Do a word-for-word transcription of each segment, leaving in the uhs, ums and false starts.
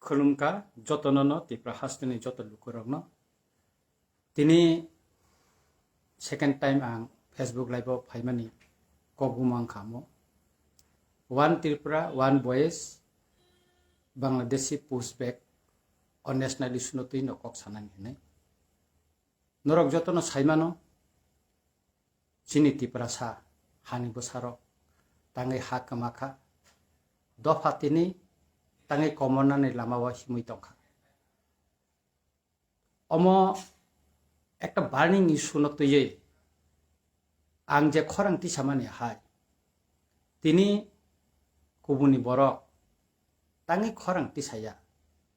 Khulumkha jotono no, Tripura hasteni joto lukurokno. Tini second time ang Facebook live o phaimani kok bumang kha mo. One Tripura, one voice, Bangladeshi pushback o national issue no twi no kok sanani hinwi. Norok jotono saimano, chini Tiprasa hani bwsarok tangwi ha kwma kha, dopha tini tangwi komornani lamao himwi tongkha. Omo ekta burning issue no twiwi ang je khorang tisamani hai, tini kubuni borok tangwi khorang tisaya,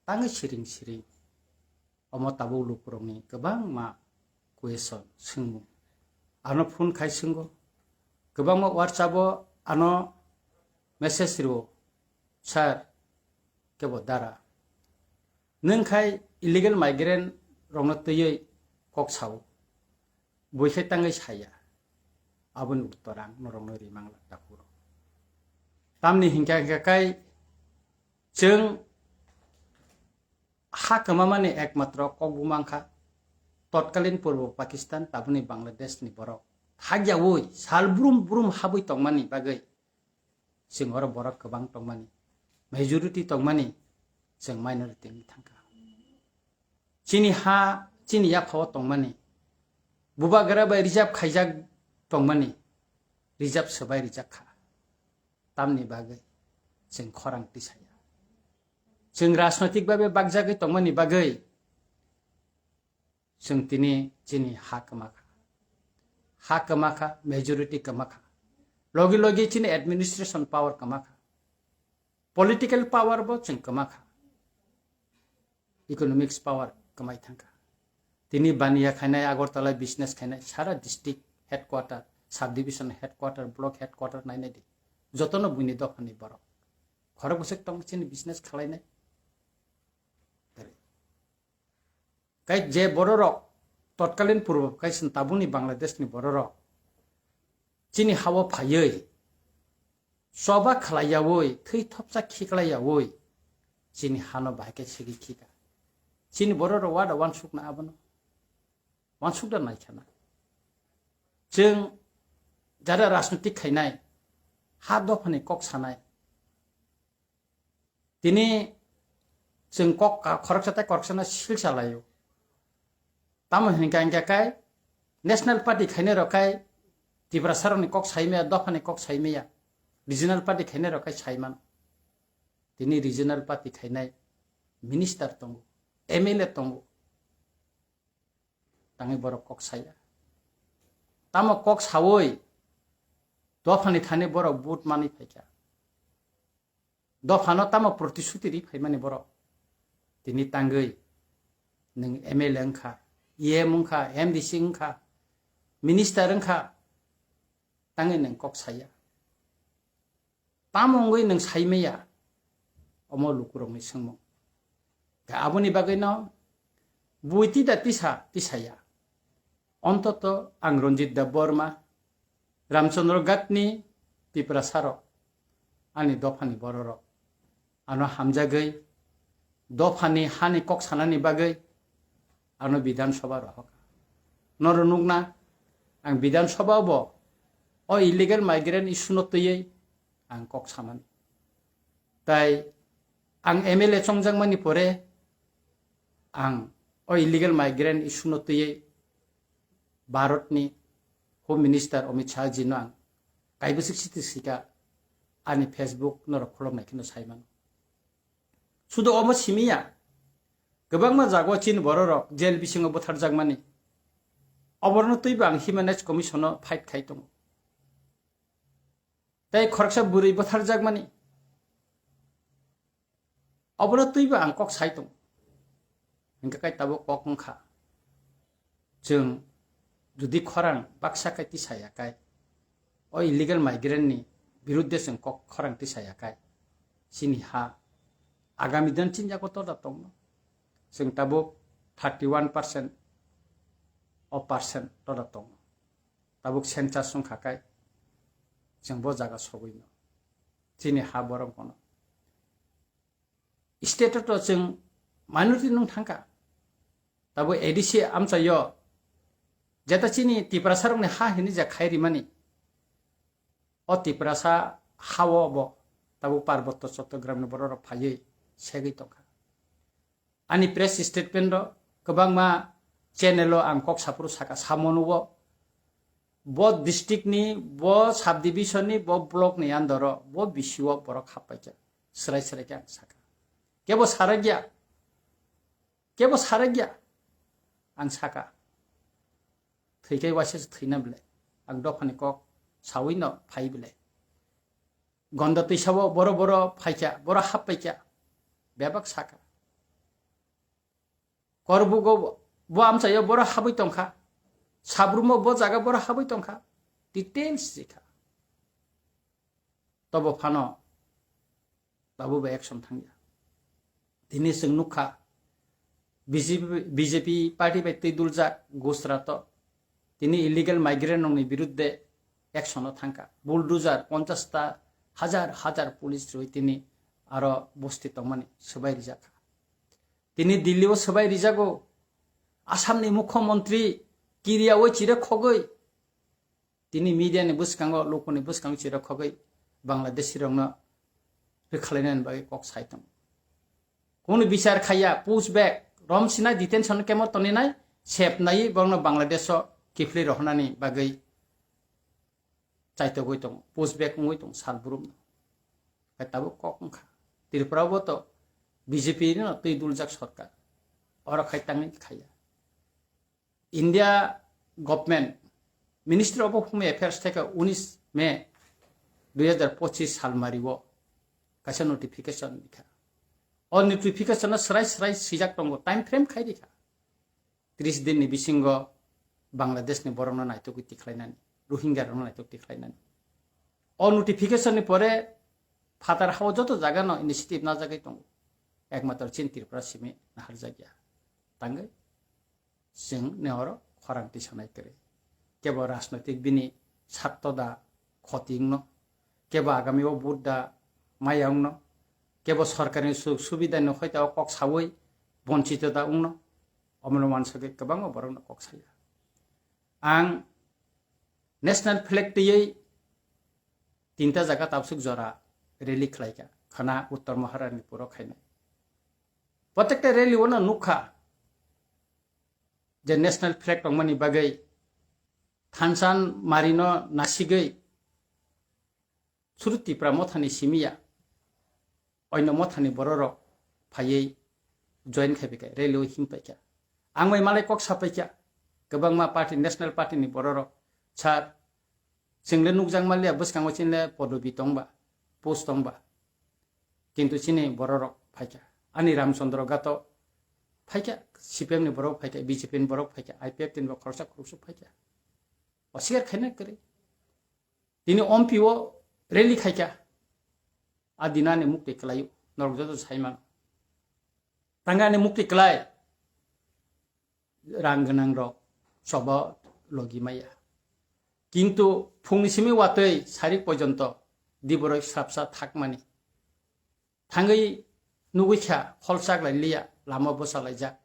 tangwi siring siring. Omo tabuk lukurokni kwbangma question, swngmung. Ano phone khai swngo, kwbangma WhatsApp o ano message rio, "Sir, kebo dara. Nwng khai illegal migrant rokno twiwi kok sao. Bui khe tangwi saya." Aboni uttor ang norokno rimang lak dakurok. Tamni hinkha hinkha khai chwng ha kwmamani ekmatro kok bumang kha totkalin Purbo Pakistan, tabuni Bangladesh ni borok. Hakyaui sal brum brum habwi tongmani bagwi chwng oro borok kwbang tongmani, majority tongmani, chwng minority wngwi thangkha. Chini ha, chini yaphao tongmani, bubagra bai reserve khaijak tongmani, reserve swbai rijak kha. Tamni bagwi chwng khorang tisaya. Chwng rajnoitik babe bakjagwi tongmani bagwi chwng tini chini ha kwma kha. Ha kwma kha, majority kwma kha. Logi logi chini administration power kwma kha. Political power bo chwng kwma kha. Economics power kwmai thangkha. Tini baniya khainai, Agartala business khainai, sara district headquarter, subdivision headquarter, block headquarter nainai di. Jotono buini dophani borok. Khorok bwswk tong chini business khalainai. Kai je bororok totkalin Purbo Pakistan, tabuni Bangladesh ni bororok chini hao phaiwi choba khlaiyaui, thwi thopsa khiklaiyaui chini hano bahai khe segwi khika. Chini bororok wada wansukna abono? Wansukda naikhana. Chwng jara rajnitik khainai, ha dophani kok sanai, tini chwng kok ka-, khoroksa tei khoroksano sil salaio. Tamo hinkha hinkha khe National Party khainai rok khai Tiprasa rokni kok saimaya, dophani kok saimaya, Regional Party khainai rok khai saimano. Tini Regional Party khainai minister tongo, M L A tongo, tangwi borok kok saya. Tamo kok sawi dophani thani borok vote manwi phaikha. Dophano tamo protisuti ri phaimani borok. Tini tangwi nwng M L A wngkha, E M wngkha, M D C wngkha, minister wngkha, tangwi nwng kok saya. Tamo wngwi nwng saimaya? Omo lukurokni swngmung. Khe aboni bagwino bui tida tisa tisaya. Ontoto ang Ranjit Debbarma, Ramchandra Ghatni Tiprasarok, ani dophani bororok, ano hamjagwi dophani hani kok sanani bagwi ano Bidhan Sabha rohorkha. Noro nukna, ang Bidhan Sabha bo o illegal migrant issue no twiwi ang kok sanani. Tai ang M L A chongjakmani pore ang o illegal migrant issue no twiwi Bharatni Home Minister Amit Shah jino ang kaibwswk siti sika ani Facebook norok khuloknai kheno saimano. Sudo obo simiya, kwbangma jago chini bororok jail bisingo butharjakmani. Oborno twibo ang Human Rights Commission-o fight khai tongo. Tei khoroksa bwrwi butharjakmani. Obono twibo ang kok sai tongo. Hingkha kai tabuk kok wngkha. Chwng jodi khorang baksa kai tisaya kai, o illegal migrant ni birudde chwng kok khorang tisaya kai, chini ha agami din chini yago toda tongno. Chwng tabuk thirty one percent o percent toda tongno. Tabuk census wngkha kai chwng bo jaga sogwino. Chini ha borok bono state o to chwng minority nung thangkha. Tabuk A D C amchaio jeta chini Tiprasa rokni ha hini ja khai rimani. O Tiprasa hao bo tabuk Parbotto Chottogramni borok rok phaiwi segwi tongkha. Ani press statement o kwbangma channel o ang kok saphuru saka, samono o bo district ni, bo subdivision ni, bo block ni under o, bo bisio borok happaikha, srai srai khe ang saka. Kebo sarakya, kebo sarakya, ang saka. Thwikai waisa se thwina bwle, ang dophani kok sawi no phai bwle. Gonda twisao boro boro phaikha, boro happaikha, bebak saka. Korbugo bo amchaio boro habwi tongkha, Sabrumo bo jaga boro habwi tongkha, details rikha. Tobo phano tabukbo action thangya. Tini chwng nukha, B J P, B J P party bai twi duljak Gujarat o tini illegal migrant rokni birudde action o thangkha. Bulldozer ponchash ta hajar hajar police rwi tini aro bosti tongmani swbai rijakha. Tini Delhi o swbai rijago. Assam ni mukhyamantri kiriyaui chire khogwi tini media ni bwskango, lukuni bwskango chire khogwi Bangladeshi rokno rwkhalainani bagwi kok sai tongo. Kunu bichar khaiya, push back, romsinai detention camp o toninai, sepnai borokno Bangladesh o kiphilwi rohornani bagwi chaitogwi tongo, push back wngwi tongo sal brumno. Hai tabuk kok wngkha. Tripura o bo to B J P no twi duljak sorkar. Oro khai tangwi khaiya. India government Ministry of Home Affairs theke unis May dui hajar pochis salmari o kaisa notification rikha. O notification o srai srai swijak tongo, time frame khai rikha. Tris din ni bisingo Bangladesh ni borok no naitugwi tikhlainani, Rohingya rok no naituk tikhlainani. O notification ni pore phatar hao joto jaga no initiative najagwi tongo. Ekmatro chin Tripura simi naharjakya. Tangwi chwng ni oro khorang tisanai kwrwi. Kebo rajnoitik bini satto da khoti wngno, kebo agami o vote da maya wngno, kebo sorkarni suk subida ni hoita o kok sawi bonchito da wngno, omono wansugwi kwbangma borokno kok saya. Ang national flag twiwi tinta jaga tabsuk jora rally khlaikha, khana Uttor Maharani puro khainai. Protekta rally o no nukha, je national flag tongmani bagwi thansan marino nasigwi suru Tipra mothani simiya oino mothani bororok phaiwi join khai phaikha, rally o him paikha. Ang bai malai kok sapaikha, kwbangma party, national party ni bororok, sir, chwngle nukjak manliya bwskango chinle podobi tongba, post tongba. Kintu chini bororok phaikha. Ani Ramchandra Gato phaikha, C P M ni borok phaikha, B J P ni borok phaikha, I P F T ni bo khoroksa khoroksa phaikha. Oswikar khaina kwrwi. Tini ompi o rally khaikha. A dinani mukti kwlaio, norok joto saimano. Tangani mukti kwlai. Rang gwnang rok choba logi maya. Kintu phungni simi watwi sarik porjonto diboroi srapsa thakmani. Thangwi nugwi kha, hol chaklai liya, lama bwsa laijak.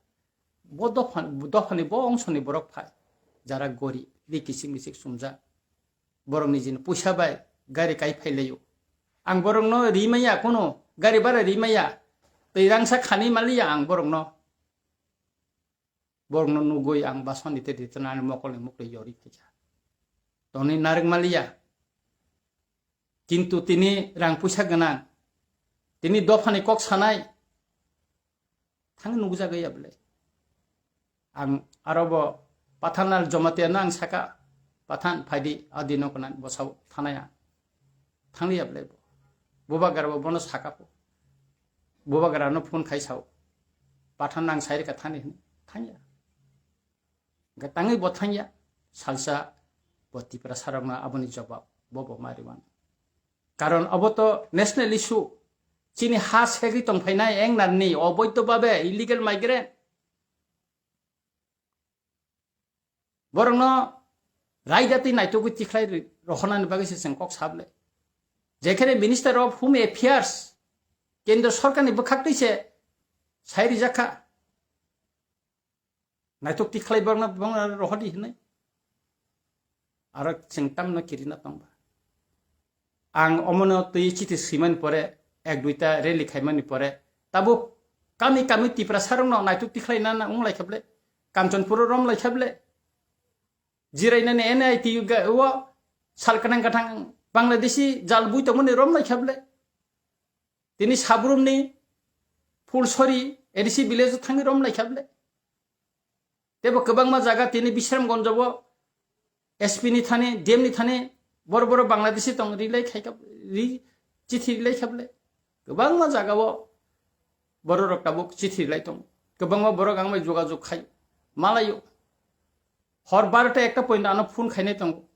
Bo dopha-, dophani bo ongsoni borok phai, jara gori, ri kichik michik sumjak. Borok nijini puisa bai gari kai phai laio. Ang borokno ri maya, kono gari bara ri maya, tei rangsa khani maliya ang borokno. Borokno nugwi ang basoni tei ritonani mokolni mukli yori phaikha. Toni narwk maliya. Kintu tini rang puisa gwnang. Tini dophani kok sanai. Thang nukjagwi ya bwlai. Ang aro bo Pathan Lal Jamatia no ang saka, "Pathan phaidi, adi no konan bosao thanaya." Thangli ya bwlai bo. Bubagra bo bono saka po. Bubagra no phone khai sao. "Pathan nang sai rika thani," hwnwi. Thangya. Hwnkhe tangwi bo thangya, salsa bo Tiprasa rokno aboni jobab bo bo ma rwmano. Karon obo to national issue, chini ha segwi tongphainai engnarni oboidho babe illegal migrant. Borokno raida twi naitugwi tikhlai ri-, rohornani bagwi se chwng kok sable. Jekhene Minister of Home Affairs, Kendra Sorkarni bwkhaktwi se Sai rijak kha. Naitok tikhlai bangna bangna rohodi hinai. Aro chwng tamno kirina tongba. Ang omono twi chithi swimani pore, ek duita rally khaimani pore, tabuk kami kami Tiprasarokno naitok tikhlai nana wng lai khable, Kanchanpuro rom lai khable, jirainani N I T ga-, o sal kanang kathang Bangladeshi jal bui tongmani rom lai khable. Tini Sabrumni Phulsori A D C village o thangwi rom lai khable. Tebo kwbangma jaga tini Bisramganj o S P ni thani, D M ni thani boro boro Bangladeshi tong rilai khai kha, ri, chithi rilai khable. Kwbangma jaga o borok rok tabuk chithi rilai tong. Kwbangma borok ang bai jogajog khai malayo. Hor barota ekta point ano phone khainai tongo.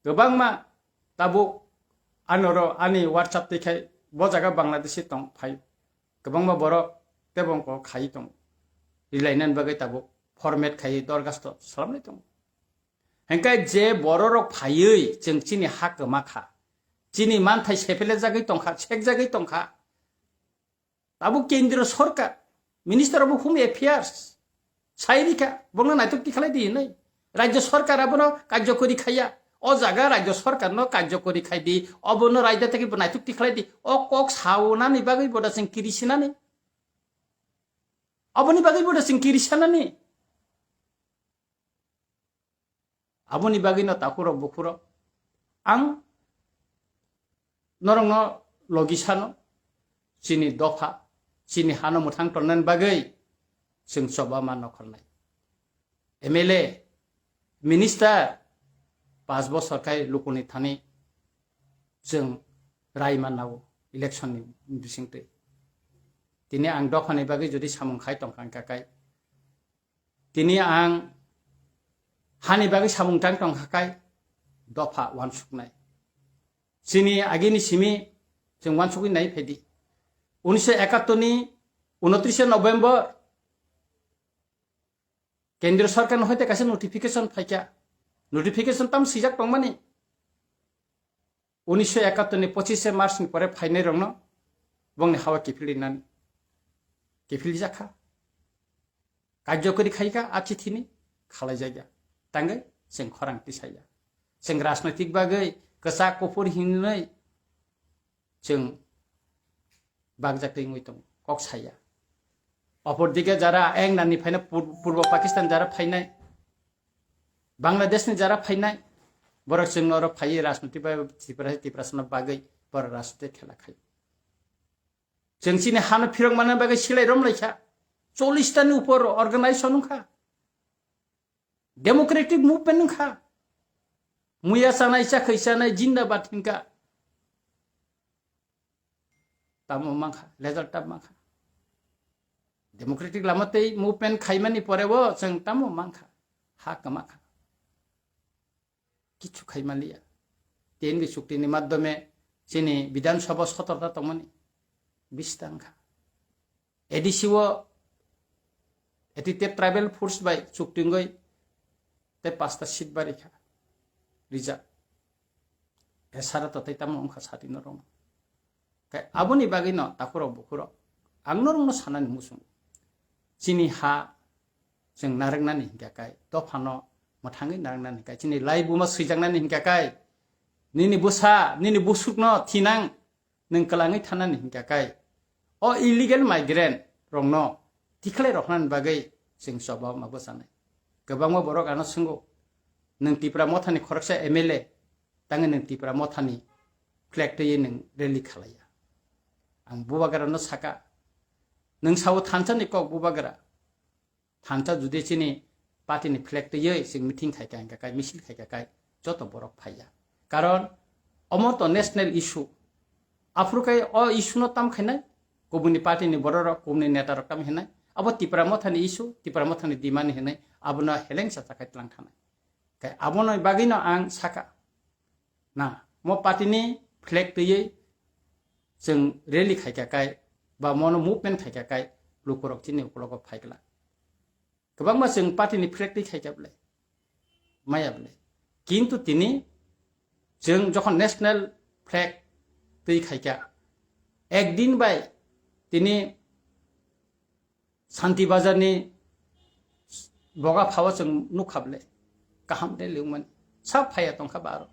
Kwbangma tabuk anoro ani WhatsApp twi khai bo jaga Bangladeshi tong phai. Kwbangma borok tebo wngkok khai tongo. Rilainani bagwi tabuk format khai dorgasto salamnai tongo. Hengkai je bororok phaiwi chwng chini ha kwma kha. Chini manthai sepele jagwi tongkha, sek jagwi tongkha. Tabuk kendriyo sorkar, Minister of Home Affairs, sai rikha, bongno naitok tikhlai di hinwi. Rajya sorkar abono karjokori khaiya. O jaga rajya sorkarno karjokori khai di, obono raida tei bo naitok tikhlai di. O kok saunani bagwi boda chwng kiri sinani. Aboni bagwi boda chwng kiri sanani. Aboni bagwino takhurok bukhurok ang norokno logi sano, chini dopha, chini hano mwthang tonnani bagwi chwng choba ma nokhornai. M L A, minister, pas bosor khai lukuni thani chwng rai mannao election ni bisingtwi. Tini ang dophani bagwi jodi samung khai tongkha wngkha kai, tini ang hani bagwi samung tang tongkha kai dopha uansuknai. Chini agini simi chwng uansukwi nai phaidi. Unisho ekattor ni unotrishe November kendriyo sorkar no hoite kaisa notification phaikha. Notification tam swijak tongmani. Unisho ekattor ni pochishe March ni pore phainai rokno bongni hawa kiphilwi nani. Kiphilwi jakha. Karjokori khaikha a chithini khalaijakya. Tangwi chwng khorang tisaya. Chwng rajnoitik bagwi kwchak kuphur hinwi chwng bakjak twi wngwi tongo, kok saya. Opor dike jara eng nani phaina pur-, Purbo Pakistan jara phainai, Bangladesh ni jara phainai, borok chwng oro phaiwi rajniti bai Tripura, Tiprasano bagwi borok rajniti khela khai. Chwng chini hano phirok manna bagwi silai rom lai kha, chollish ta ni upor organization wng kha. Democratic movement wngkha. Muya chanai, chakhwi chanai, jindabad hinkha. Tamo mankha, result tamo mankha. Democratic lama tei movement khaimani porebo chwng tamo mankha, ha kwmakha. Kichu khai manliya. T N V chukti ni madhyome chini Bidhan Sabha sotorta tongmani bista wngkha. A D C o A T T F tribal force bai chukti wngwi tei pasta seat barikha rijak. Esara to tei tamo wngkha sati norok. Kai aboni bagwi no takhurok bukhurok ang norokno sanani muchung. Chini ha chwng narwknani hinkha kai, dophano mwthangwi narwknani hinkha kai, chini laibuma swijaknani hinkha kai, nini bwsa, nini busukno thinang nwng kwlangwi thanani hinkha kai, o illegal migrant rokno tikhlai roknani bagwi chwng choba ma bwchanai. Kwbangma borok ano swngo, nwng Tipra mothani khoroksa M L A, tangwi nwng Tipra mothani flag twiwi nwng rally khalaiya. Ang bubagrano saka, nwng sao thansa ni kok bubagra. Thansa judi chini party ni flag twiwi chwng meeting khai kha, hinkha kai, misil khai kha kai, joto borok phaiya. Karon omo to national issue. Aphuru kai o issue no tam khainai, kubuni party ni borok rok, kubuni neta rok tam hinai. Abo Tipra mothani issue, Tipra mothani demand hinai, abono heleng sa chakai tlang thanai. Kai abono bagwi no ang saka. Na, mo party ni flag twiwi chwng rally khai kha kai, ba mono movement khai kha kai, lukurok chini ukologo phai glak. Kwbangma chwng party ni flag twi khai kha bwle, maya bwle. Kintu tini chwng jokhon national flag twi khai kha, ekdin bai tini Santi Bazar ni boga phao chwng nukha ble. Kaham de liwmani. Sa phaiya tongkha ba aro.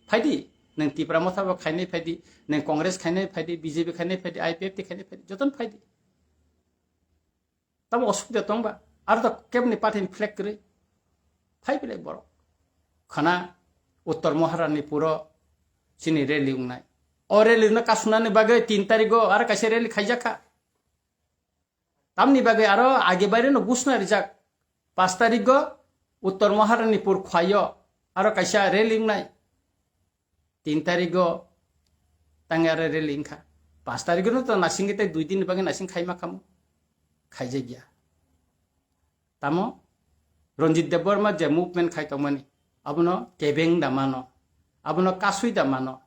Phaidi, nwng Tipra Motha bo khainai phaidi, nwng Congress khainai phaidi, B J P khainai phaidi, I P F T khainai phaidi, jotono phaidi. Tamo osubida tongba? Aro to kebni party ni flag kwrwi. Phai belai borok. Khana Uttor Maharani puro chini rally wngnai. O rally no kasunani bagwi tin tarigo aro kaisa rally khaijakha. Tamni bagwi aro age baire no gusna rijak. Pas tarigo Uttor Maharanipur khwayo aro kaisa rally wngnai. Tin tarigo tangya re rally wngkha. Pas tarigo no to nasing tei dui din ni bagwi nasing khaima khamu. Khaijakya. Tamo Ranjit Debbarma je movement khai tongmani, abono kebeng da mano, abono kasui da mano.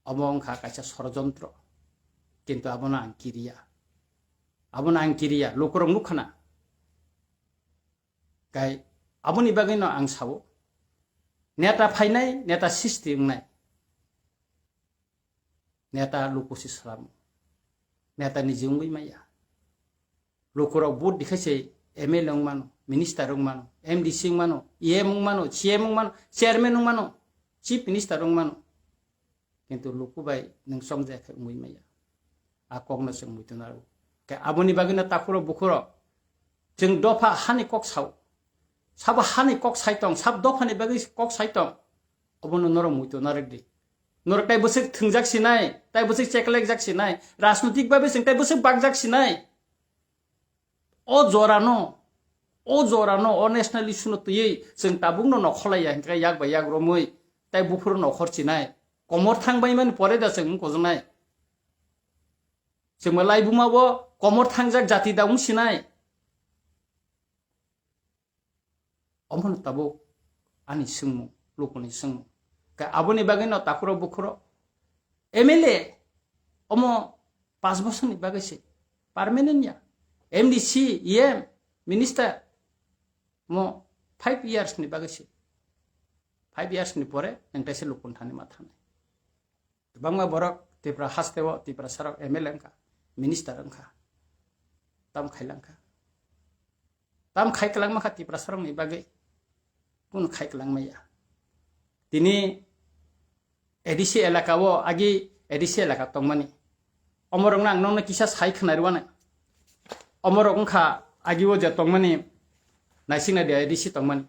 Omo wngkha kaisa sorojontro. Kintu abono ang kiriya. Abono ang kiriya. Lukurok nukhana. Kai aboni bagwi no ang sao. Neta phainai, neta sisti wngnai. Neta luku si salamo. Neta ni jingwi maya. Lukurok vote dikhai se M L A wngmano, minister wngmano, M D C wngmano, E M wngmano, C M wngmano, chairman wngmano, chief minister wngmano. Kintu luku bai nwng chongjak khe wngwi maya. A kokno chwng muitu narwk. Khe aboni bagwino takhuro bukhuro chwng dopha hani kok sao. Sabo hani kok sai tong, sab dophani bagwi kok sai tong. Obono norok muitu narwk di. Norok tai bwswk thwngjak sinai, tai bwswk cheklekjak sinai, rajnotik babe chwng tai bwswk bakjak sinai. O jorano, o jorano, o national issue no twiwi chwng tabukno nokholaiya hinkhe yak bai yak romwi tai buphuru nokhor chinai. Komor thang baimani pore da chwng wngkojnai. Chwngma laibuma bo komor thangjak jati da wng sinai. Omono tabuk ani swngmung, lukuni swngmung. Khe aboni bagwino takhuro bukhuro M L A omo panch bosorni bagwi se permanent ya. M D C, E M, minister omo five years ni bagwi se. Five years ni pore nwng taisa lukun thani ma thanai. Kwbangma borok Tripura hasteo Tiprasarok M L A wngkha, minister wngkha. Tam khailangkha. Tam khai kwlangma kha Tiprasarokni bagwi. Kunu khai kwlangma ya. Tini A D C elakao agi A D C elaka tongmani. Omorokno ang nokno kisa sai khwnarwano. Omorok wngkha agio je tongmani naisingna de A D C tongmani.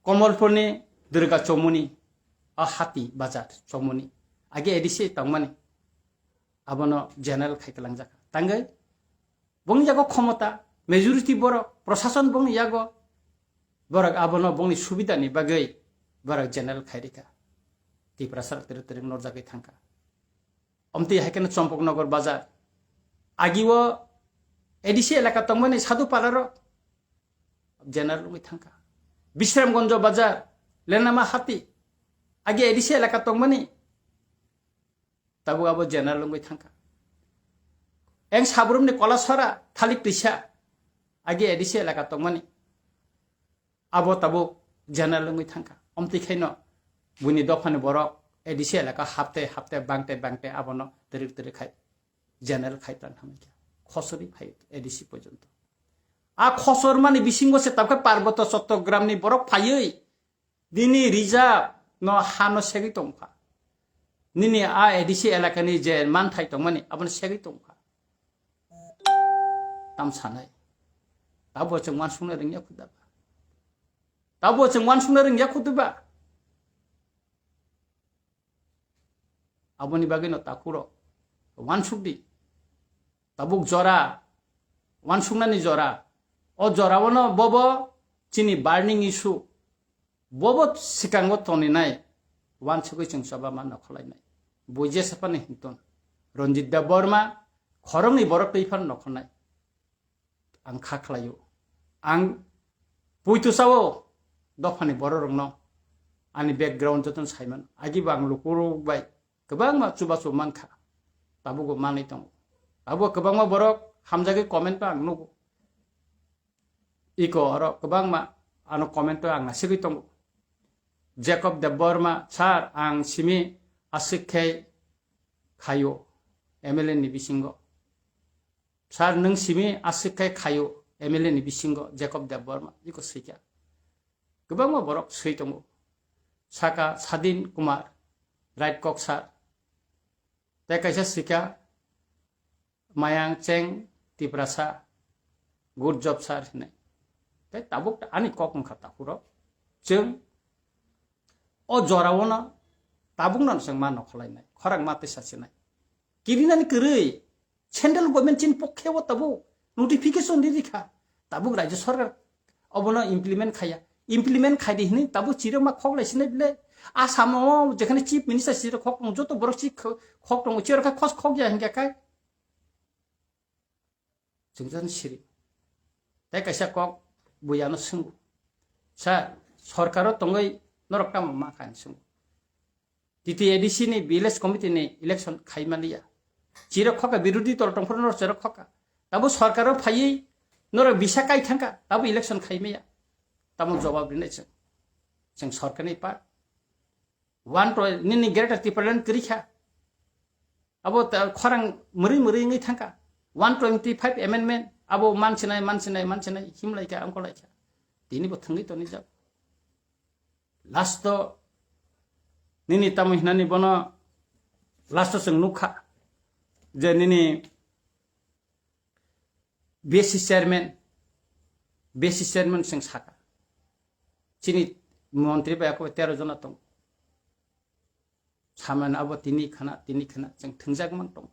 Komolpurni Durga Chomuni, a Hati Bazar Chomuni. Age A D C tongmani. Abono general khai kwlangjak. Tangwi bongni yago khomota, majority borok, prosason bongni yago, borok abono bongni subidani bagwi borok general khai rikha. Tiprasa tere tere norjagwi thangkha. Omtwi hai kheno Champaknagar Bazar. Agio A D C elaka tongmani Sadhu Pararok general wngwi thangkha. Bisramganj Bazar, Lenama Hati, agi A D C elaka tongmani, tabuk abo general wngwi thangkha. Eng Sabrumni Kolasora, Thalik Twisa, agi A D C elaka tongmani, abo tabuk general wngwi thangkha. Omtwi khaino buini dophani borok A D C elaka hapte hapte bangte bangte abono twrwk twrwk khai general khai tang thangkha. Khosori phai A D C porjonto. A khosor mani bisingo se tabkhe Parboto Chottogramni borok phaiwi nini reserve no hano segwi tongkha. Nini a A D C elakani je manthai tongmani abono segwi tongkha. Tam sanai. Tabo chwng wansukna rwngya khuda ba. Tabo chwng wansukna rwngya khuda ba. Aboni bagwino takhuro wansukdi. Tabuk jora, wansuknani jora. O jorao no bobo chini burning issue. Bobo sikango toninai, wansugwi chwng choba ma nokholainai. Bo jesa phano hinton. Ranjit Debbarma khoroknwi borok twi phano nokhonai. Ang kha khlaio. Ang puitu sao dophani bororokno ani background jotono saimano. Agibo ang lukurok bai kwbangma chubachu mankha. Tabukbo manwi tongo. Abo kwbangma borok hamjagwi comment-o ang nugo. Iko oro kwbangma ano comment-o ang nasigwi tongo. Jacob Debbarma, "Sir, ang simi aswk khe khaio M L A ni bisingo." Sir, nwng simi aswk khe khaio M L A ni bisingo Jacob Debbarma, iko swikha. Kwbangma borok swi tongo. Saka Sadin Kumar, right kok sir. Tei kaisa swikha Mayang Cheng Tiprasa, good job sir hinwi. Tei tabuk ani kok wngkha takhurok. Chwng o jorao no tabukno chwng ma nokholainai, khorang ma tei sachinai. Kirinani kwrwi central government chini pokhe o tabuk notification riri kha. Tabuk Rajya Sarkar obono implement khaya. Implement khaidi hinwi tabuk chirok ma khoklai sinai bile. Asamo jekhane chief minister chirok khok tongo, joto borok chi khok tongo, chirok khe khos khok ya hinkhe kai. Chwngjan siri. Tei kaisa kok buyano swngo. Sir, sorkaro tongwi norok tamo ma kha hinwi swngo. T T A D C ni village committee ni election khaimaliya. Chirok khoka birodhi dol tongphuru norok chirok khoka. Tabo sorkaro phaiwi norok bisa kai thangka, tabo election khaimaya. Tamo jawab rinai chwng. Chwng sorkarni part. One twenty, nini Greater Tipraland kwrwi kha. Abo ta-, khorang mwrwi mwrwi wngwi thangkha. One twenty five amendment, abo mansinai, mansinai, mansinai, himlai kha, angkolai kha. Tini bo thangwi toni jak. Last o nini tamo hinani bono last o chwng nukha je nini B S C chairman, B S C chairman chwng saka. Chini montri bai ako tero jona tong. Saman abo tini khana, tini khana chwng thwngjak mang tong.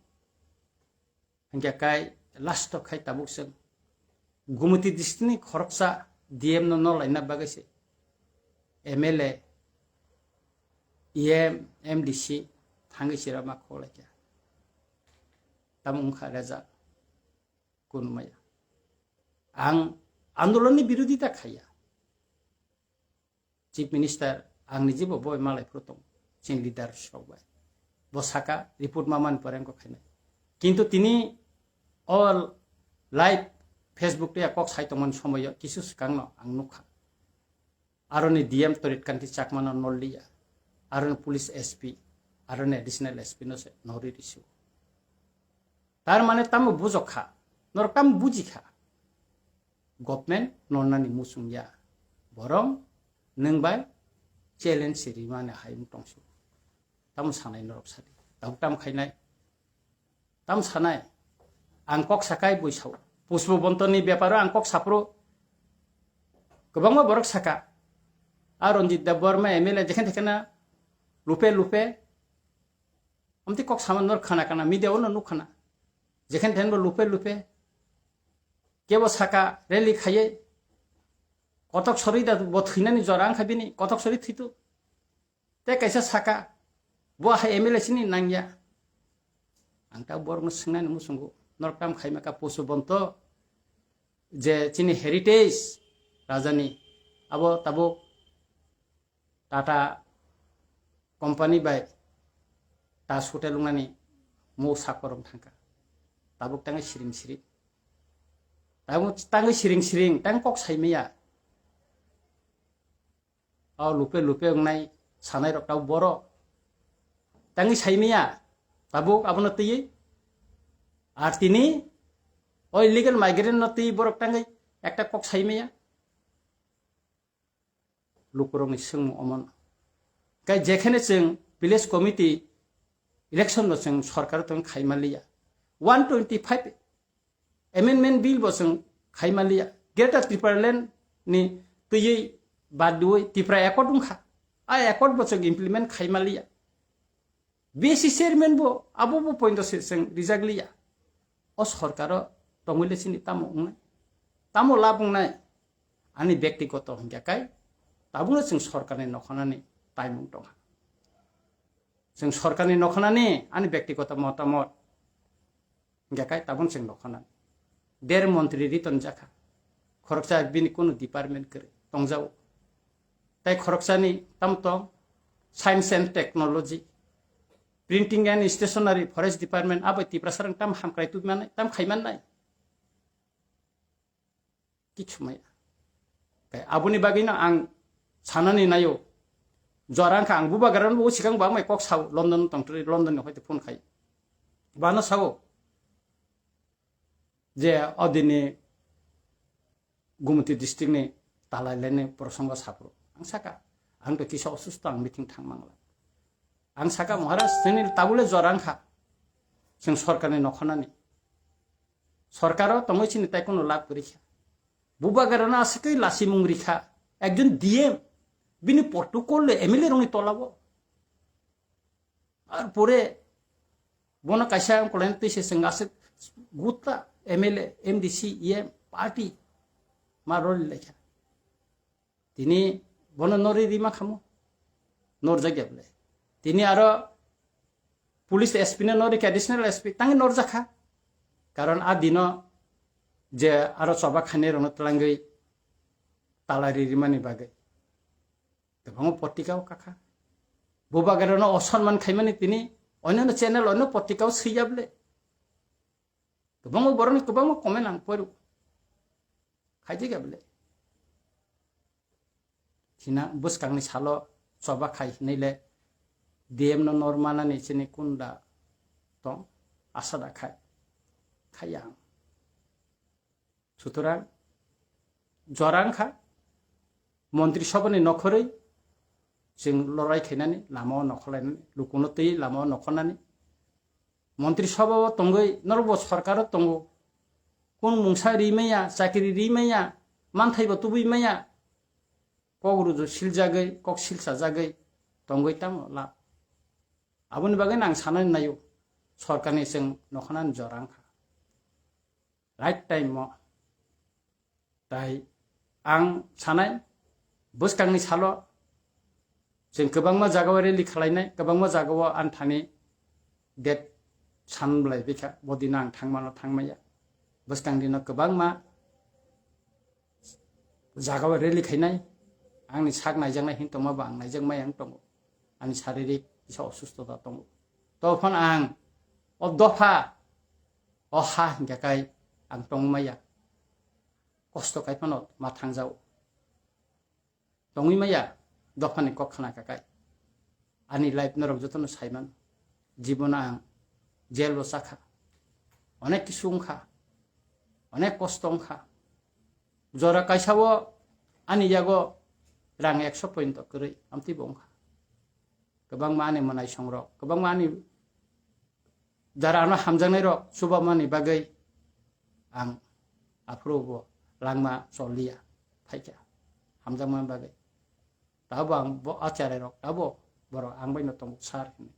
Hingke kai last o khai tabuk chwng Gumoti district ni khoroksa D M no no laina bagwi se M L A, E M, M D C thangwi chira ma kholai kha. Tamo wngkha rejak kunmaya. Ang andolon ni birodita khaya. Chief Minister, ang ni jibo boi malai phuru tong, chini leader rok bai. Bo saka report ma man pore wngkha khainai. Kintu tini all live Facebook tei kok sai tongmani somoyo kisu swkangno ang nukha. Aroni D M Torit Kanti Chakmano nolliya, aroni police S P, aroni additional S P no se nori risu. Tar mane tamo bujok kha, norok tamo buji kha. Government nolnani muchung ya. Borong nwng bai challenge se rimani hayung tongsu. Tamo sanai norok sadi. Tabuk tamo khainai. Tamo sanai. Ang kok sakai bui sao. Pushpo Bontoni beparo ang kok sapro. Kwbangma borok saka. A Ranjit Debbarma M L A jekhen tekhena lupe lupe. Amtwi kok sama nor khana kana media ono nuk khana. Jekhen thenbo lupe lupe. Kebo saka rally khaye. Kotok sori da bo thwinani jora wngkha bini. Kotok sori thwitu. Tei kaisa saka, bo hai M L A sini nangya. Ang ta borokno swngnani muchungo, norok tam khaima ka Pushpo Bonto, je chini heritage rajani, abo tabuk Tata company bai Taj Hotel wngnani mo sakorong thangka. Tabuk tangwi siring siring. Tabuk tangwi siring siring, tang kok saimaya. O lupe lupe wngnai sanai rok tabuk borok tangwi saimaya, tabuk abono twiwi. Ar tini o illegal migrant no twiwi borok tangwi ekta kok saimaya. Lukurokni swngmung omono. Kai jekhene chwng village committee election no chwng sorkar tong khaima liya. One twenty five amendment bill bo chwng khaima liya. Greater Tipraland ni twiwi bad diwi Tipra Accord wngkha. A accord bo chwng implement khaima liya. B C chairman bo abo bo point se chwng rijak liya. O sorkaro tongwi le chini tamo wngnai? Tamo lab wngnai? Ani bektigoto hingya kai tabukno chwng sorkarni nokhanani taimung tongha. Chwng sorkarni nokhanani ani bektigoto motamot hingya kai tabun chwng nokhanani. Der montri riton jakha. Khoroksa bini kunu department kwrwi tongjao. Tai khoroksani tam tong science and technology, printing and stationery, forest department, abo Tiprasa rang tam hamkrai tu manai, tam khai mannai. Kichu maya. Kai aboni bagwi no ang sanani nayo. Jora wngkha ang bubagra no bo sikang ba mai kok sao London tongtri, London ni hoite phone khai. Bano sao. je odini Gumti district ni talai laini prosongo sapro. Ang saka, ang to kisa osusto, ang meeting thang mangla. Ang saka, "Maharaj, chini tabule jorang kha. Chwng sorkarni nokhonani. Sorkaro tongwi chini tai kono lab kwrwi kha. Bubagarano aswkwi lasimung rikha. Ekjon D M, bini protocol le M L A rokni tolabo." Ar pore bono kaisa ang kolain twi se chwng aswk gutta M L A, M D C, E M, party ma roli laikha. Tini bono nori rima khamu. Norjak ya bole. Tini aro police S P no nori kha, additional S P, tangi norjak kha. Karon a dino je aro choba khainai rokno twlangwi talai ri rimani bagwi. Kwbangma potrika o kakha. Bubagarano osonman khaimani tini onyono channel, onyo potrika o swiya bole. Kwbangma borokni kwbangma comment ang poiro. Khaijak ya bole. Thina bwskangni salo choba khai hinwi le D M no nor manani chini kunda tong asa da khai. Khaiya ang. Sutorang jora wngkha, Montri Sabhani nokhorwi chwng lorai khainani, lama o nokhorlainani, lukuno twi lama o nokhornani. Montri Sabha o tongwi norokbo sorkar o tongo, kun mungsa ri maya, chakri ri maya, manthai bo tubui maya, kok ruju siljagwi, kok silsajagwi tongwi tamo lab. Aboni bagwi ang sanani naio, sorkarni chwng nokhornani jora wngkha. Right time o. Tai ang sanai, bwskangni salo chwng kwbangma jagao rally khwlainai, kwbangma jagao ang thani date san bwlai bikha, bo dino ang thangmano thangmaya. Bwskang dino kwbangma jagao rally khainai, angni sak naijaknai hin tongma bo ang naijakmaya wng tongo, ani saririk kisa osustota tongo. Tophon ang o dopha, o ha hinkhe kai ang tongmaya, kosto kai phano ma thangjao, tongwi maya dophani kok khna kha kai. Ani life norok jotono saiman, jibono ang jail o chakha, onek kisu wngkha, onek kosto wngkha. Jora kaisa o ani yago rang ekso point kwrwi amtwi bo wngkha. Kwbangma ani mwnaisong rok, kwbangma ani jara ano hamjaknai rok chubamani bagwi ang aphuru bo langma choliya phaikha hamjakmani bagwi. Tabo ang bo acharai rok tabo borok ang bai no tongo sir hinwi.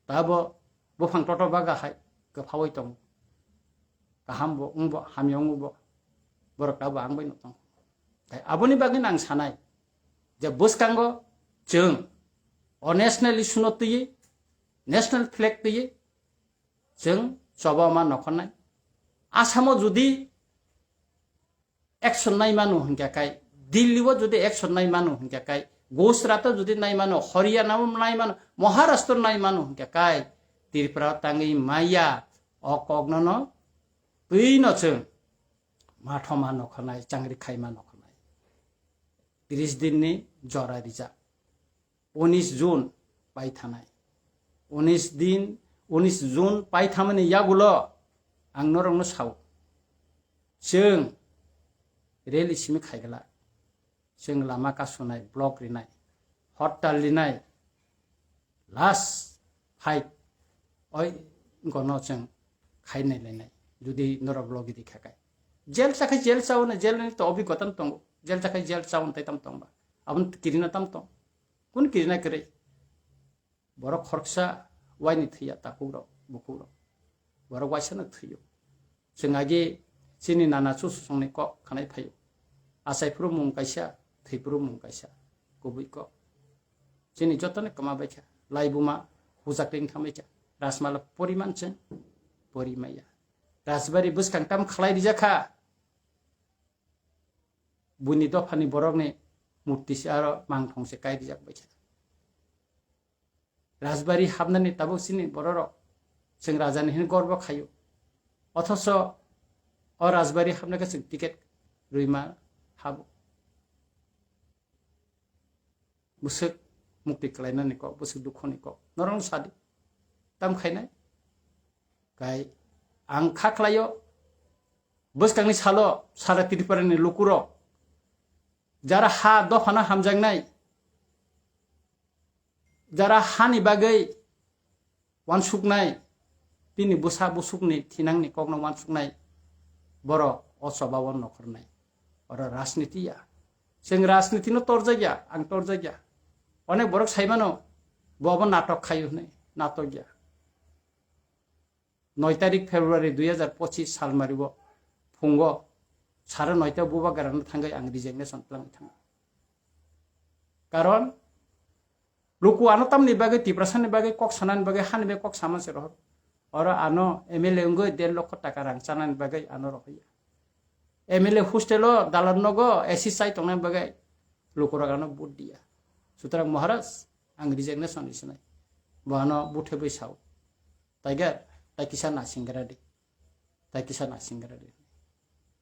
Tabo buphang toto baga hai kwphaui tongo. Kaham bo wng bo, hamya wng bo, borok tabo ang bai no tongo. Tai aboni bagwi no ang sanai je bwskango chwng o national issue no twiwi, national flag twiwi chwng choba ma nokhornai. Asamo jodi action nai mano hinkha kai, Delhi o jodi action nai mano hinkha kai, Gujarat o jodi nai mano, Haryana o nai mano, Maharashtra o nai mano hinkha kai, Tripura o tangwi maya, o kok no no twi no chwng mathoma nokhornai, changri khaima nokhornai. Tris din ni jora rijak. Unis June paithanai. Unis din, unis June paithamani yagulo ang norokno sao. Chwng rally simi khaigwla. Chwng lama kasunai, block rinai, hortal rinai. Last fight oi gono chwng khainai lainai. Jodi norok logi di khakai. Jail chakhai jail chaono, jail ni to obigota tongo. Jail chakhai jail chaono tai tam tongba. Abon kirina tam tong. Kun kirina kwrwi? Borok khoroksa waini thwiya takhuk rok, bukhuk rok. Borok waisano thwio. Chwng agi chini nana chuchusongni kok khanai phaio. Achai phuru mung kaisa, thwi phuru mung kaisa. Kubui kok. Chini jotoni kwma baikha. Laibuma hujakling thambaikha. Rajmala poriman chwng porimaya. Rajbari bwskang tam khlai rijakha. Buini dophani borokni murti se aro mangthong se kai rijak baikha. Rajbari hapnani tabuk chini bororok chwng rajani hwnwi gorbo khaio. Othoso o rajbari hapnai khe chwng ticket rwima habo. Bwswk mukti khlainani kok, bwswk dukhoni kok. Norokno sadi. Tam khainai? Kai ang kha khlaio, Bwskangni salo sara Tripura ni lukurok jara ha dophano hamjaknai, jara hani bagwi wansuknai, bini bwsa bwswkni thinangni kokno wansuknai borok o choba o nokhornai. Oro rajniti ya. Chwng rajniti no torjak ya, ang torjak ya. Onek borok sai mano, bo abo natok khaio hwnwi, natok ya. Noi tarik February dui hajar pochis salmari o phungo sare noita bubagrano thangwi ang resignation twlangwi thango. Karon luku ano tamni bagwi, Tiprasani bagwi, kok sanani bagwi, hani bagwi kok sama se rohor. Oro ano M L A wngwi der lokho taka rang chanani bagwi ano rohorya. M L A hostel o dalan nogo A C chai tongnani bagwi lukurok ano vote diya. Sutrang Maharaj, ang resignation risinai. Bo ano buthe bwi sao. Tiger, tai kisa nasingra di. Tai kisa nasingra di.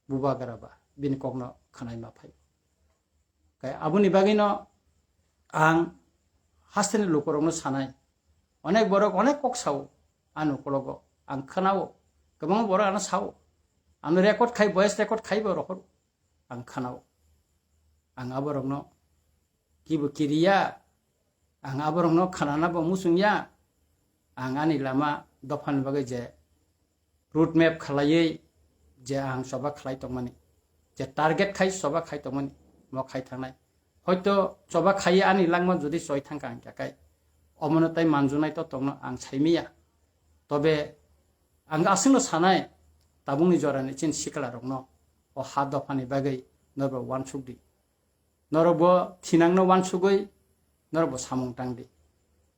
Bubagra ba, bini kokno khwnai ma phai. Kai aboni bagwino ang hasteni lukurokno sanai. Onek borok onek kok sao, ano ukologo ang khwnao. Kwbangma borok ano sao. Ano record khai, voice record khai bo rohor. Ang khwnao. Ang aborokno kibo kiriya, ang aborokno khwnanabo muchungya, ang ani lama dophani bagwi je road map khalaiwi je ang choba khlai tongmani, je target khai choba khai tongmani, mo khai thangnai. Hoito choba khaiwi ani langma jodi choi thangkha hwnkha khe, omono tai manjunai to tongno ang saimiya. Tobe ang aswkno sanai, tabukni jorani chini siklarokno o ha dophani bagwi norbo wansuk di. Norok bo thinangno wansugwi norok bo samung tang di.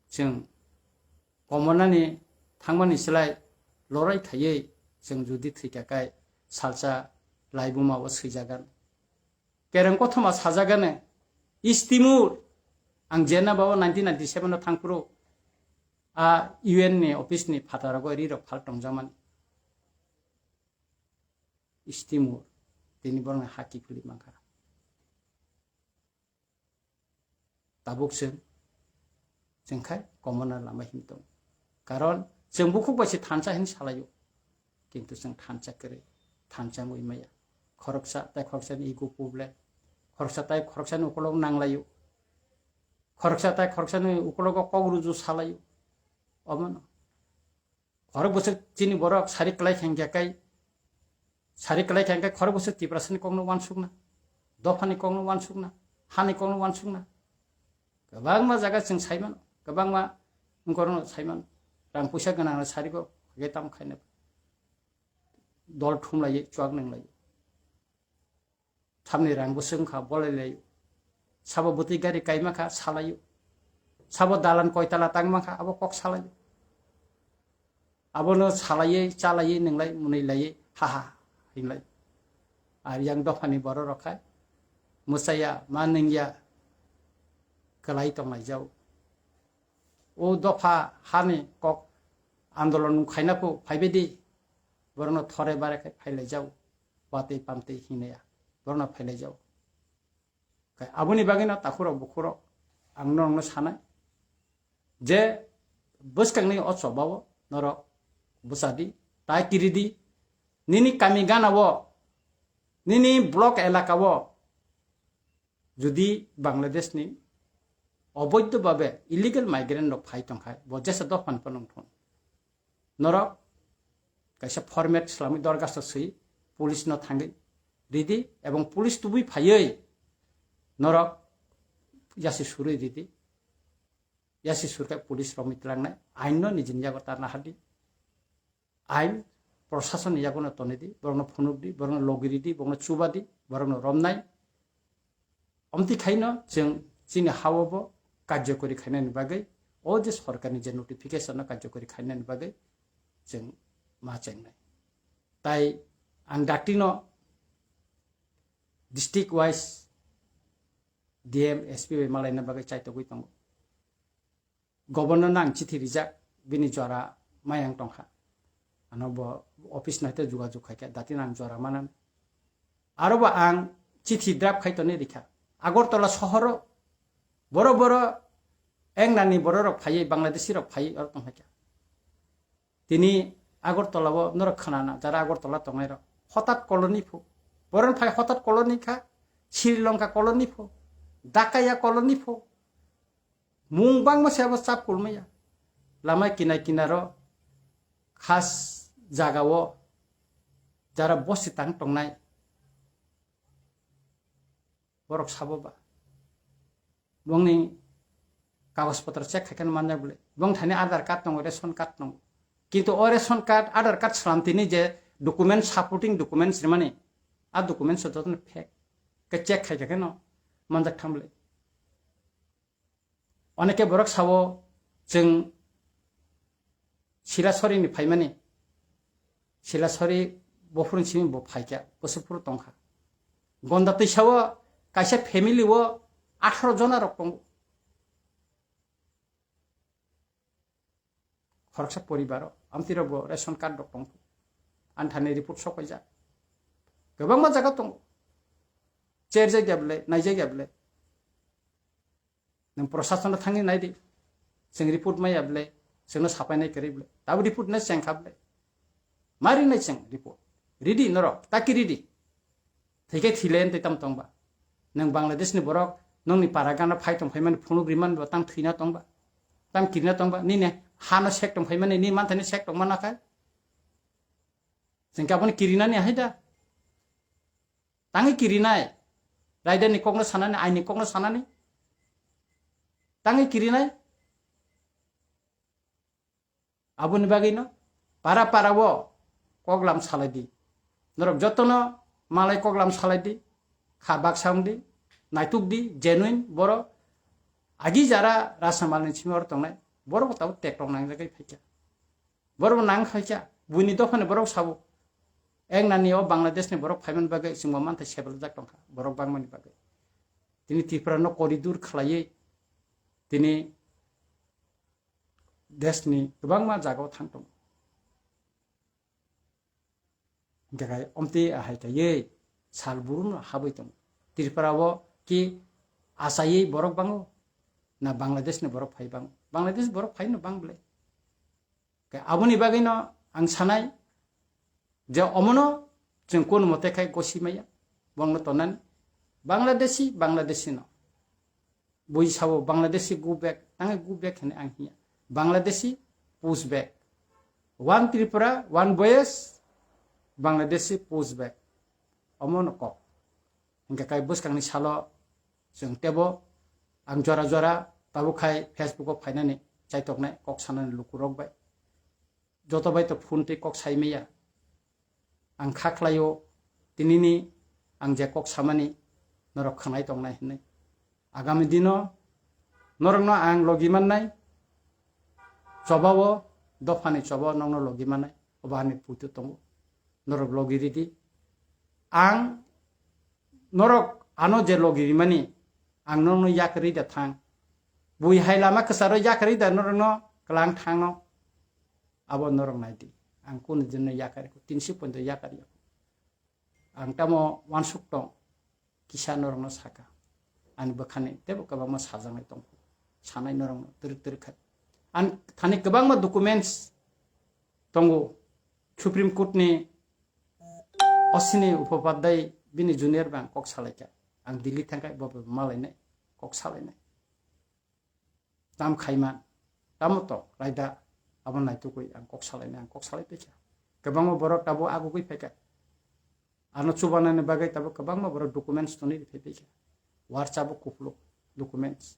Chwng komonani thangmani slai lorai khaiwi chwng jodi thwikha khe salsa laibuma o swijagan. Kereng kothoma sajagano, East Timor, ang jena bao nineteen ninety-seven o thangphuru a U N ni office ni phataro rirok phal tongjakmani. East Timor, tini borokni ha kiphilwi mankha. Tabuk chwng, chwng khai komona lama him tongo. Karon chwng bukhuk bai se thansa hin salaio, kintu chwng thansa kwrwi, thansa wngwi maya. Khoroksa tai khoroksani ego problem, khoroksa tai khoroksani ukolog nanglaio, khoroksa tai khoroksani ukologo kok ruju salaio. Omono. Khorok bwswk chini borok sari kwlai khe hwnkhe kai, sari kwlai khe hwnkhe khorok bwswk Tiprasani kokno wansukna, dophani kokno wansukna, hani kokno wansukna. Kwbangma jaga chwng saimano, kwbangma wngkorokno saimano. Rang puisa gwnangno sarigo hwnkhe tamo khaina dol thumlaiwi chuak nanglaio. Thamni rang bwswk wngkha bolai laio. Sabo bwtwi gari kaima kha salaio. Sabo dalan koitala tangma kha abo kok salaio. Abono salaiwi chalaiwi nwnglai mwnwi laiwi ha ha hinlai. Ar yang dophani borok rok khai mwchaya ma nungya kwlai tonglaijao. O dopha hani kok andolon khaina phu phaibaidi borokno thore bare khai phailaijao. Watwi pamtwi hinaya borokno phailaijao. Kai aboni bagwino takhurok bukhurok ang norokno sanai je bwskangni o chobao norok bwchadi, tai kiridi, nini kami ganao, nini block elakao jodi Bangladeshni oboidho babe illegal migrant rok phai tongkhai, bo jesa dophani phano wngthun. Norok kaisa format swlamwi dorgasto swi police no thangwi ridi, ebong police tubui phaiwi norok yasi surwi ridi. Yasi surkhe police romwi tlangnai, ain no nijini yago tarna hardi. Ain proshasonni yago no tonidi, borokno phunukdi, borokno logiridi, borokno chubadi, borokno romnai. Omtwi khaino chwng chini hao bo karjokori khainani bagwi, o je sorkarni je notification no karjokori khainani bagwi chwng ma chengnai. Tai ang daktino district wise D M, S P bai malaina bagwi chaitogwi tongo. Governor no ang chithi rijak, bini jora mayang tongkha. Ano bo office no haikhe jogajog khaikha, datino ang jora manan. Aro bo ang chithi draft khai tonwi rikha. Agartala sohoro boro boro engnani bororok phaiwi, Bangladeshi rok phaiwi oro tongkha. Tini Agartala o norok khwnana, jara Agartala tongnai rok. Hotat colony pho. Boron phai hotat colony kha, Sri Lanka colony pho, Dakaya colony pho. Mung bangma se abo chap kulmaya. Lama kinai kinaro khas jagao jara bosi tang tongnai. Borok sabo ba. Bongni kagoj potro check khai khe manjak bole. Bong thani Aadhaar card tongo, ration card tongo. Kintu o ration card, Aadhaar card slam tini je document, supporting documents rimani, a documents jotono fake. Ke check khai khe no manjak thang bole. Oneke borok sabo chwng Silasori ni phaimani, Silasori bophuru simi bo phaikha, bwswk phuru tongkha. Gonda twisao kaisa family o atharo jona rok tongo. Khoroksa poribaro amtwi rok bo ration card rok tongkha. Anthani report sokoijak. Kwbangma jaga tongo. Cherjak ya bwle, naijak ya bwle. Nwng prosasono thangwi nai di. Chwng report maya bwle, chwngno sapainai kwrwi bwle. Tabo report nai chengkha bwle. Mari nai chwng report. Ridi norok, taki ridi. Thikhe thile ntwi tam tongba. Nwng Bangladesh ni borok, nongni para gana phai tong phaimani phunuk rimani bo tang thwina tongba. Tang kirina tongba. Nini hano sek tong phaimani, ni manthani sek tong mana khai. Chwng khe abono kirinani ahai da. Tangwi kirinai. Raidani kokno sanani, aini kokno sanani. Tangwi kirinai. Aboni bagwino para para o koklam salai di. Norok jotono malai koklam salai di. Kha baksa wng di. Naituk di, genuine borok. Agi jara Rasa Malni simi oro tongnai. Borok bo tabuk tek rok nangjagwi phaikha. Borok nang khaikha, buini dophani borok sabo. Eng nani o Bangladesh ni borok phaiman bagwi chwngbo manthai sebelajak tongkha, borok bangmani bagwi. Tini Tripura no koridur khlaiwi tini desh ni kwbangma jaga o thang tongo. Hingkhe khai omtwi ahai kaiwi sal buru no habwi tongo. Tripura o ki achaiwi borok bango na Bangladesh ni borok phai bango? Bangladesh borok phai no bang bwle. Khe aboni bagwino ang sanai je omono chwng kun mote khai gosi maya, bongno tonani Bangladeshi, Bangladeshi no. Bui sabo Bangladeshi go back, tangai go back hwnwi ang hiya. Bangladeshi push back. One Tripura, one voice, Bangladeshi push back. Omono kok. Hingkhe kai bwskangni salo chwng tebo ang jora jora tabuk khai Facebook o phainani chaitoknai kok sanani lukurok bai. Joto bai to phone tei kok sai maya. Ang kha khlaio tinini ang je kok samani norok khwnai tongnai hinwi. Agami dino norokno ang logi mannai, chobao dophani choba nokno logi mannai, obo ani puitu tongo. Norok logi ridi. Ang norok ano je logi rimani, ang norokno yakarwi da thang. Bui hai lama kwcharo yakarwi da norokno kwlang thangno. Abo norok nai di. Ang kunu dinno yakari ko, tinsi pointo yakari ko. Ang tamo wansuk tong, kisa norokno saka. Ani bwkhani tebo kwbangma sajaknai tong. Sanai norokno twrwk twrwk khai. Ang thani kwbangma documents tongo. Supreme Court ni Ashwini Upadhyay bini junior bang kok salaikha. Ang Delhi thangkhai bo malainai kok salainai. Tam khaiman, tamo to raida, abo naitugwi ang kok salainai, ang kok salai paikha. Kwbangma borok tabuk agugwi phaikha. Ano chubanani bagwi tabuk kwbangma borok documents tonwi phai paikha. War chabo kupuluk documents.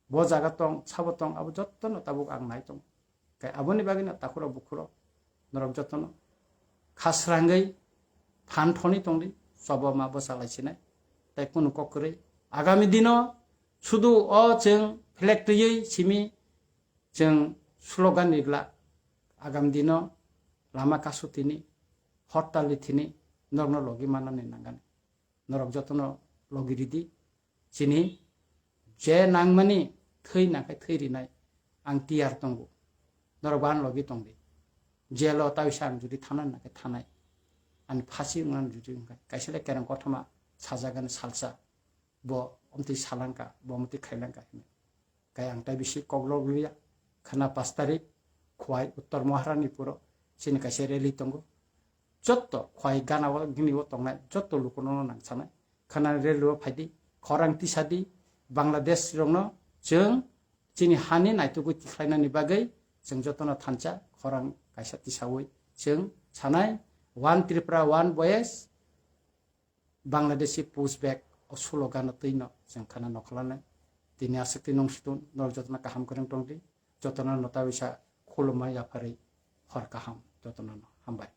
Bo jaga tong, sabo tong, abo jottono tabuk ang nai tongo. Kai aboni bagwino takhurok bukhurok norok jotono kha srangwi phan thoni tongdi, chobo ma bwsa lai sinai, tei kunu kok kwrwi. Agami dino sudu o chwng flag twiwi simi chwng slogan ni bla. Agami dino lama kasu tini, hortal ni thini norokno logi manani nangani. Norok jotono logi ridi. Chini je nangmani thwi nangkhe thwi rinai. Ang tiyar tongo. Norok bo ani logi tongdi. Jelo taisa ang judi thana nangkhe thanai. Ani phasi wngna judi wngkha. Kaisa le kereng kothoma sajagani salsa. Bo omtwi salangka, bo omtwi khailangka hinwi. Kai ang tai bisi koklok liya. Khwna pas tarik Khwai Uttor Maharanipuro chini kaisa rally tongo. jotto khwai gana o gini o tongnai jotto lukuno no nang sanai. Khana relu o phaidi, khorang tisadi, Bangladesh rokno chwng chini hani naitugwi tikhlainani bagwi chwng jotono thansa khorang kaisa tisawi chwng sanai, One Tripura, One Voice, Bangladeshi pushback o slogan no twi no chwng khana nokholanai. Tini aswk twi nung sutun norok jotono kaham kwrwng tongdi, jotono no tabisa khulumma yapharwi hor kaham jotono no hambai.